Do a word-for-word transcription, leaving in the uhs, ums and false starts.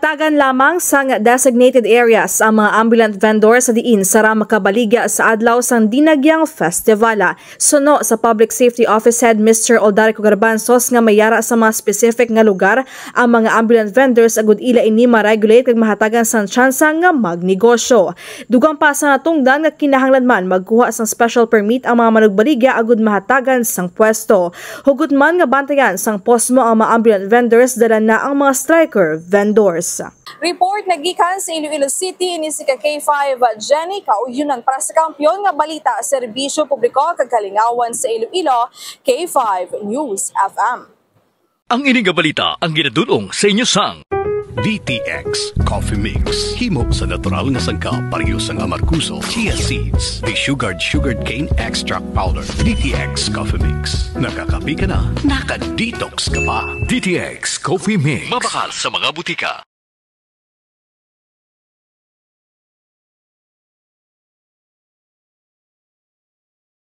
Tagan lamang sang designated areas ang mga ambulant vendors sa diin sara makabaligya sa adlaw sang Dinagyang Festival. Suno sa Public Safety Office Head Mister Oldarico Garbanzos nga may ara sa mga specific nga lugar ang mga ambulant vendors agud ila ini ma-regulate kag mahatagan sang tsansa nga magnegosyo. Dugang pa sa natungdan nga kinahanglan man magkuha sang special permit ang mga manugbaligya agud mahatagan sang pwesto. Hugot man nga bantayan sang posmo ang mga ambulant vendors, dala na ang mga striker vendors. Report nagikan sa Iloilo City, ini si ka K five Jenny Kauyunan para sa Kampiyon nga Balita, Serbisyo Publiko kag Kalingawan sa Iloilo, K five News F M. Ang ini nga balita ang ginadul-ong sa inyo sang D T X Coffee Mix. Himo sa natural nga sangkap, pareho sang amargoso, chia seeds, desugared sugarcane extract powder. D T X Coffee Mix. Nakakape ka na, naka-detox ka pa. D T X Coffee Mix. Mabakal sa mga butika.